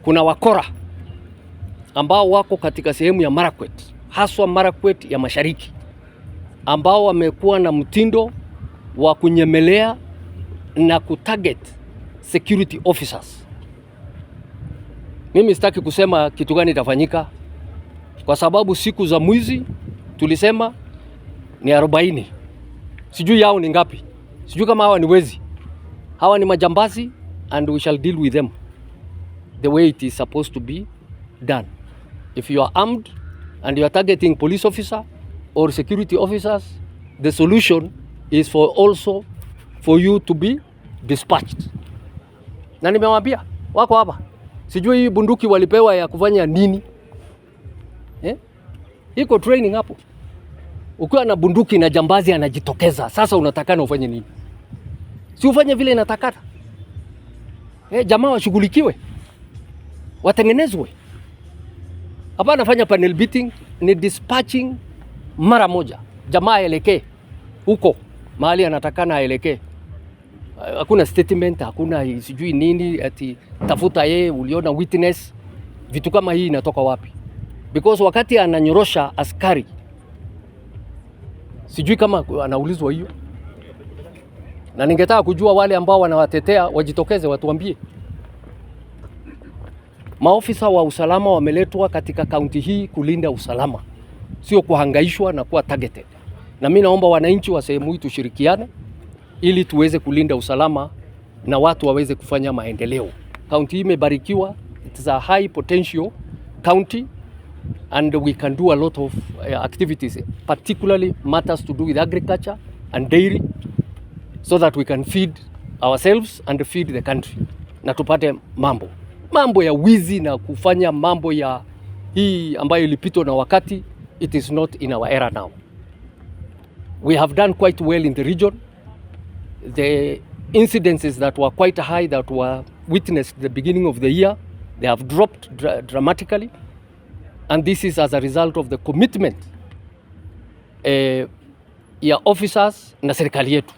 Kuna wakora ambao wako katika sehemu ya Marakwet, haswa Marakwet ya Mashariki, ambao wamekuwa na mtindo wa kunyemelea na kutarget security officers. Mimi sitaki kusema kitu gani itafanyika kwa sababu siku za mwizi tulisema ni 40. Sijui yao ni ngapi, sijui kama hawa ni wezi, hawa ni majambazi, and we shall deal with them the way it is supposed to be done. If you are armed and you are targeting police officer or security officers, the solution is for also for you to be dispatched. Na nimewambia wako hapa, sijui hii bunduki walipewa ya kufanya nini, eh? Iko training hapo. Ukiwa na bunduki na jambazi anajitokeza, sasa unatakana ufanye nini? Si ufanye vile inatakana. Eh, jamaa washughulikiwe, watengenezwe. Hapana fanya panel beating, ni dispatching mara moja, jamaa aelekee huko mahali anatakana aelekee. Hakuna statement, hakuna sijui nini ati tafuta yeye, uliona witness. Vitu kama hii inatoka wapi? Because wakati ananyorosha askari, sijui kama anaulizwa hiyo, na ningetaka kujua wale ambao wanawatetea wajitokeze watuambie. Maofisa wa usalama wameletwa katika kaunti hii kulinda usalama, sio kuhangaishwa na kuwa targeted. Na mimi naomba wananchi wa sehemu hii tushirikiane ili tuweze kulinda usalama na watu waweze kufanya maendeleo. Kaunti hii imebarikiwa, it is a high potential county and we can do a lot of activities, particularly matters to do with agriculture and dairy, so that we can feed ourselves and feed the country, na tupate mambo ya wizi na kufanya mambo ya hii ambayo ilipitwa na wakati. It is not in our era now. We have done quite well in the region. The incidences that were quite high that were witnessed at the beginning of the year, they have dropped dramatically. And this is as a result of the commitment ya officers na serikali yetu.